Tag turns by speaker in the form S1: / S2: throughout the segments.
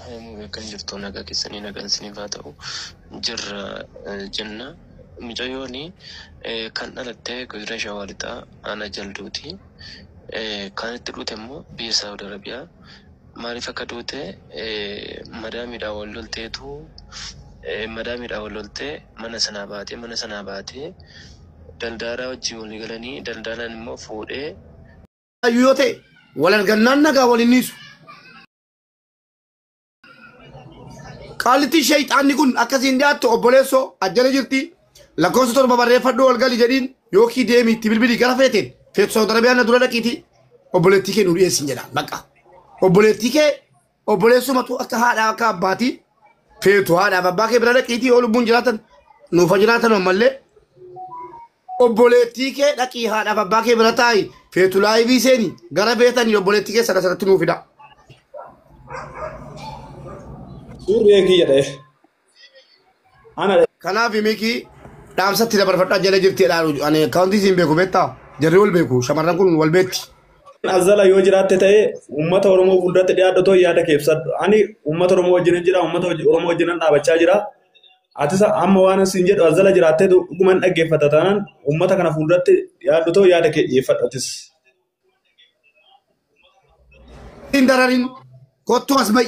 S1: Kan jirtu nagaa keessanii nagaan isiniif haa ta'u jirra jenna. Mucayyoon kan dhalatte godina Shawaa Lixaa aanaa Jalduuti. Kan itti duute immoo biyya Saawud Arabiyaa. Maaliif akka duute madaamiidhaan wal lolteetu madaamiidhaan wal loltee mana sanaa baatee mana sanaa baatee daldaalaa wajjin walii galanii daldaalaan immoo fuudhee.
S2: Yoo ta'e wal argannaan nagaa wal hin dhiisu. Qaallittiin shayxaanni kun akkasiin dhiyaattu obboleessoo ajjala jirti. Lakkoofsa 7 barreeffadhu ol gali jedhiin yookiin deemi itti bilbilii gara feeteen feetu Saawud Arabiyaan na dura dhaqiiti obboleettii kee nu dhiyeessin jedha bakka. Obboleettii kee obboleessumatu akka haadhaa akka abbaatii feetu haadhaaf abbaa kee bira dhaqiitii yoo lubbuun jiraatan nuufa jiraatan ammallee obboleettii kee dhaqii haadhaaf abbaa kee bira taa'i feetu laayivii seeni gara feetanii obboleettii kee sana sanatti nuu fida.
S3: Suurri kiyya dha'e. Ana
S2: Kanaaf Miikii dhaamsatti dabarfadhaa jala jirti jedhaa ani akkaawuntii siin beeku beektaa jarri wal beeku shamarran kun wal beekti.
S3: Azzala yoo jiraatte ta'e uummata Oromoo fuulduratti dhiyaadhu too yaada kee ibsadhu. Ani uummata Oromoo wajjin jira, uummata Oromoo wajjin dhaabachaa jira. Atis amma waan siin jedhu azzala jiraattee dhuguman dhaggeeffata taanaan uummata kana fuulduratti dhiyaadhu too yaada kee dhiyeeffadhu atis.
S2: Hin dararin kottu as ba'i.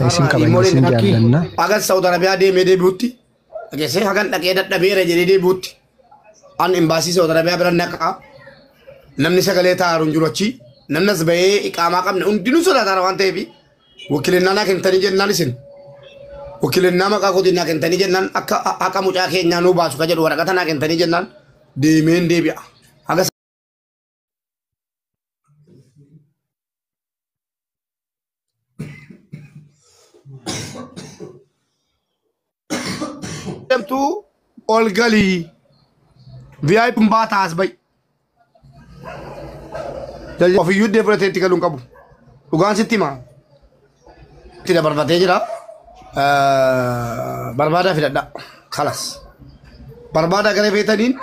S4: Isin kabajna isin jaallanna.
S2: Hagan Saawud Arabiyaa deemee deebi'utti dhageessee hagan dhaqee dadhabeera jedhee deebi'utti an imbaasii Saawud Arabiyaa bira naqaa namni sagalee taa'aru hin jiru achi namni as bahee iqaamaa qabne hundinuu sodaataara waan ta'eef wakiilinnaa naa kennitanii jennaan isin wakiilinnaa maqaa kootiin naa kennitanii jennaan akka haqa mucaa keenyaa nuu baasu ka jedhu waraqata naa kennitanii jennaan deemeen deebi'a. Haga deemtuu ol galii VIP baataa as ba'i. Ofiyyuu iddoo fudhatee itti galuu hin qabu. Dhugaan sitti himaa. Itti dabarfatee jira. Barbaadaa filadhaa. Kalas. Barbaadaa gara feetaniin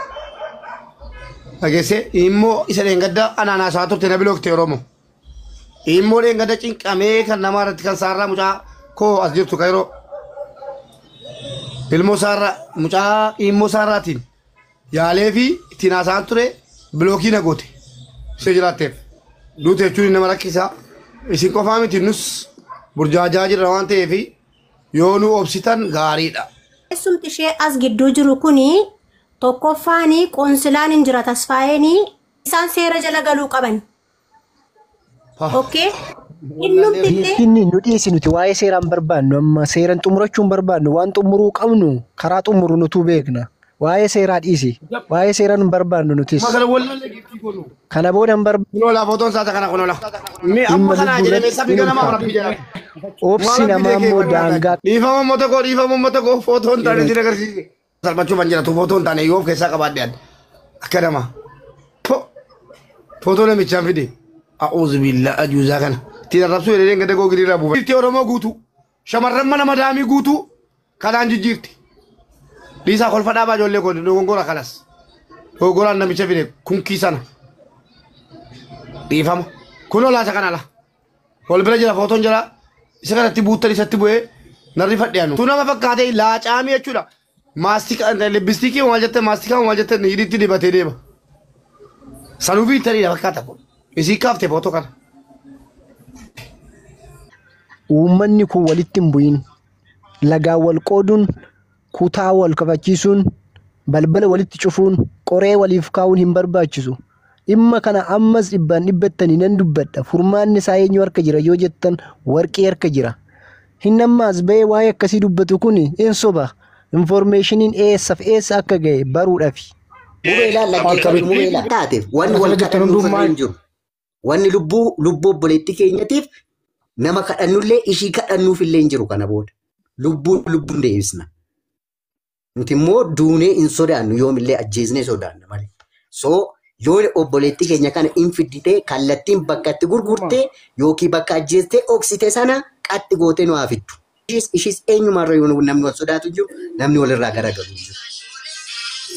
S2: dhageessee immoo isa dheengadda anaan haasaa turte na bilookte Oromoo. Immoo dheengadda cinqamee kan namaa irratti kan saarraa mucaa koo as jirtu kan yeroo ilmoo saarraa mucaa immoo saarraatiin yaalee fi ittiin haasa'an ture bilookii na goote. Ishee jiraatteef. Duute jechuun nama rakkisaa. Isin qofaa miti nus burjaajaa jirra waan ta'eef yoo nu obsitan gaariidha.
S5: Keessumti ishee as gidduu jiru kuni tokkoffaan qoonsilaan hin jira Tasfaayeen isaan seera jala galuu qaban. Okay? Innumti illee
S4: Inni nu dhiyeessi nuti waa'ee seeraan barbaannu amma seeraan xumurachuu hin barbaannu waan xumuruu qabnu karaa xumuru nutu beekna. Waa'ee seeraa dhiisi. Waa'ee seeraan hin barbaannu nutis.
S2: Magala wallallee giiftii godhu.
S4: Kana booda hin barbaannu.
S2: Kunoolaa footoon isaa kana kunoolaa. Mee amma
S4: Dhimma
S2: kanaa
S4: lubbuu
S2: jedhamee
S4: irratti
S2: sabni
S4: hin
S2: ganamaa
S4: ulfaata.
S2: rabbi jedhama.
S4: Obsi namaa immoo daangaa
S2: Dhiifama uummata koo dhiifama uummata koo footoo hin taane isin agarsiise. Salphachuu kan jedhatu footoo hin taane yoo of keessaa qabaadhe ani. Akka nama. Footoo namichaan fide. A'uuzu billaa ajuuzaa kana. Ittiin arrabsuu jedhee gada koo giriirraa buufa. Giiftii Oromoo guutuu. Shamarran mana madaamii guutuu kanaan jijjiirti. Dhiisaa kolfa dhaabaa ijoollee koo dogongora kanas. Dogongoraan namicha fide kunkii sana. Dhiifama. Kunoo laata kana la. Wal bira jira footoon jira. Isa kanatti buuttan isatti bu'ee narri fadhiyaanu. Tu nama fakkaatee laacaamii jechuudha. Maastika libbistiikii maal jette maastikaa maal jette hidhiitti dibatee deema. Sanuufii ta'eedha fakkaata kun. Isii kaaftee footoo kana.
S4: Uummanni kun walitti hin bu'in. Lagaan wal qooduun, kutaa wal kabachiisuun, balbala walitti cufuun, qoree waliif kaa'uun hin barbaachisu. Dhimma kana ammas dhibbaan dhibbattanii nan dubbadha. Furmaanni isaa eenyu harka jira yoo jettan warqii harka jira. Hin ammaas ba'ee waa'ee akkasii dubbatu kun hin soba. Infoormeeshiniin eessaaf eessa akka ga'e baruudhaafi.
S6: Mubee ilaal dhaggeeffadhu mubee ilaal. Taateef wanni wal kadhannuuf irra hin jiru. Wanni lubbuu lubbuu obboleettii keenyatiif nama kadhannullee ishii kadhannuuf illee hin jiru kana booda. Lubbuun lubbuun deebisna. Nuti immoo duunee hin sodaannu yoomillee ajjeesnee sodaanna malee. So yoo obboleettii keenya kana hin fidditee kallattiin bakka itti gurgurtee yookiin bakka ajjeestee dhoksite sana qaxxi gootee nu haa fiddu. Ishis eenyumarra yoo namni wal sodaatu hin jiru namni walirraa garagalu hin jiru.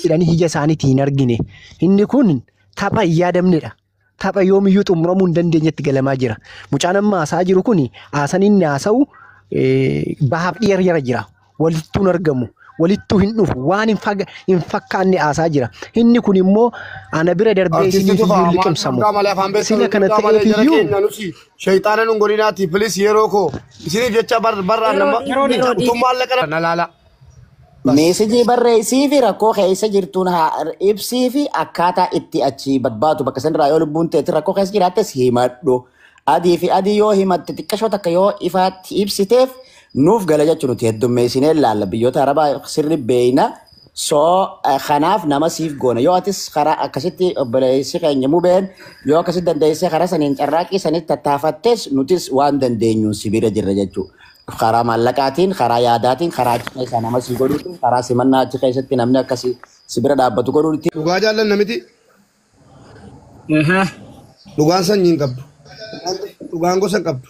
S4: Jedhanii ija isaaniitiin hin argine. Inni kun tapha hin yaadamnedha. Tapha yoomiyyuu xumuramuu hin dandeenyetti galamaa jira. Mucaan amma haasaa jiru kun haasaan inni haasa'u bahaaf dhiyeera jira. Walittuu hin argamu. Walittuu hin dhufu. Waan hin fakkaanne haasaa jira. Inni kun immoo ana bira darbee
S2: Artiistii
S4: isiniif
S2: Tufaa
S4: iyyuu
S2: waan
S4: liqimsamu.
S2: hundaa malee afaan beektan
S4: Sila kana
S2: hundaa malee
S4: ta'eef
S2: jara
S4: iyyuu
S2: keenya nuti shayxaana nun godhinaati pilis yeroo koo isiniif jecha barraan nama
S5: Yeroo
S2: utuu maallaqa na laala. Bas.
S7: Meesajii barreessii fi rakkoo keessa jirtuun haa ibsii fi akkaataa itti achi babbaatu bakka sanarraa yoo lubbuun teetti rakkoo keessa jiraattes himadhu. Adii fi adii yoo himatte xiqqashoo takka yoo ifaatti ibsiteef nuuf gala jechuun nuti heddummeessinee ilaalla biyyoota arabaa sirri beeyna. Soo kanaaf nama siif goona yoo atis karaa akkasitti obboleessi keenya mubeen yoo akkasitti dandeessee karaa saniin carraaqqii sanitti tattaafattes nutis waan dandeenyuun si bira jirra jechuudha. Karaa maallaqaatiin, karaa yaadaatiin, karaa achi keessaa nama si godhuutiin, karaa simannaa achi keessatti namni akkasii si bira dhaabbatu godhuutiin.
S2: Dhugaa jaallanna miti. Dhugaan sanyii hin qabdu. Dhugaan gosa hin qabdu.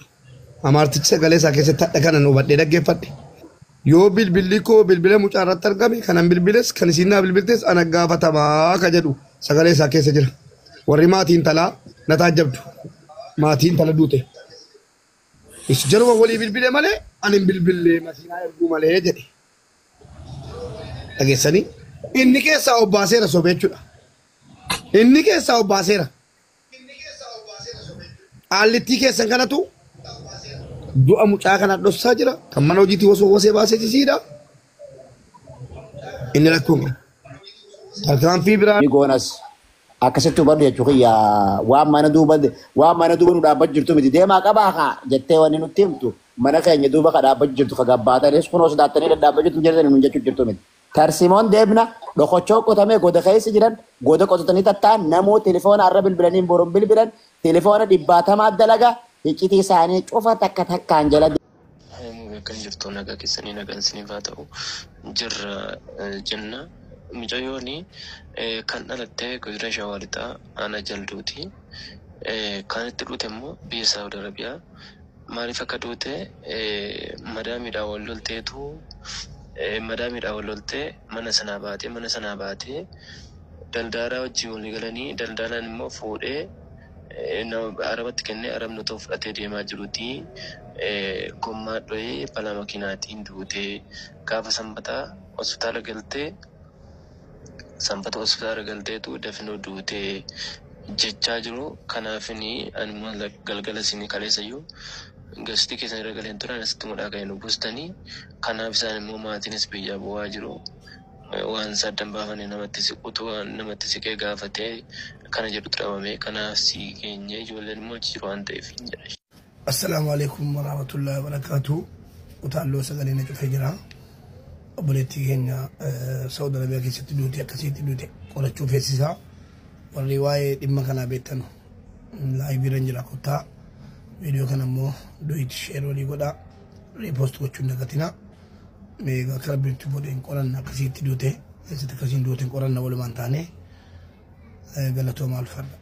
S2: Amaartichi sagalee isaa keessatti hadha kanan hubadhee dhaggeeffadhe. Yoo bilbilli koo bilbila mucaa irratti argame kanan bilbiles kan isiin naa bilbiltes ana gaafatamaa ka jedhu sagalee isaa keessa jira. Warri maatiin talaa na taajjabdu. Maatiin tala duute. Is jaruma walii bilbile malee ani hin bilbille masiinaa erguu malee jedhe. Dhageessanii inni keessaa obbaaseera sobee jechuudha. Inni keessaa obbaaseera. Qaallittii keessan kanatu du'a mucaa kana dhossaa jira. Kan mana hojiitti osoo wasee baasee sisiidha. Inni rakkoo hin qabu. Tarkaanfii biraa
S7: Ni goonas akkasitti hubadhu jechuu kiyya waan mana duuba waan mana duuba nu dhaabbatu jirtu miti deemaa qabaa kaa jettee wanni nutti himtu mana keenya duuba ka dhaabbatu jirtu ka gabbaatanis kunoo sodaattanii dhadhaabbatu jirtu jirtanii nun jechuu jirtu miti. Tarsimoon deebna dhokochoo qotamee goda keessa jiran goda qotatanii tattaan namoo telefoona arra bilbilanii boruun bilbilan telefoona dhibbaatamaa dalaga iccitii isaanii cufa takka takkaan jala
S1: Kan jirtu nagaa keessanii nagaan isiniif haa ta'u jirra jenna. Mucayyoon kan dhalatte godina Shawaa Lixaa aanaa Jalduuti. Kan itti duute immoo biyya Saawud Arabiyaa. Maaliif akka duute madaamiidhaan wal lolteetu madaamiidhaan wal loltee mana sanaa baatee mana sanaa baatee daldaalaa wajjin walii galanii daldaalaan immoo fuudhee nama arabatti kennee arabni otoo fudhatee deemaa jiruuti. Gommaa dho'ee balaa makiinaatiin duutee gaafa sanbataa hospitaala galtee sanbata hospitaala galteetu dafinoo duutee jechaa jiru. Kanaafini ani immoo galgala isinii kaleessayyuu gastii keessan irra galeen turan asitti mudhaa kan nu buustanii. Kanaaf isaan immoo maatiinis biyyaa bu'aa jiru. Waan saddan baafanii namatti siqutu waan namatti siqee gaafatee kana jedhutu dhabame. Kanaaf si keenya ijoolleen immoo achi jiru waan ta'eef hin jedhe.
S2: Assalaamu alaikum warahmatullahi wabarakatuh. Utaalloo sagalee na cufee jira. Obboleettii keenya Saawud Arabiyaa keessatti duute akkasitti duute qorachuu feesisaa. Warri waa'ee dhimma kanaa beektan laayivii irra jira kottaa. Viidiyoo kana immoo du'it sheer walii godhaa. Riipoost gochuu hin dagatinaa. Meeqa akka rabbiitti booda hin qoranna akkasitti duute. Keessatti akkasiin duute hin qoranna walumaan taane. Galatoomaa ulfaadha.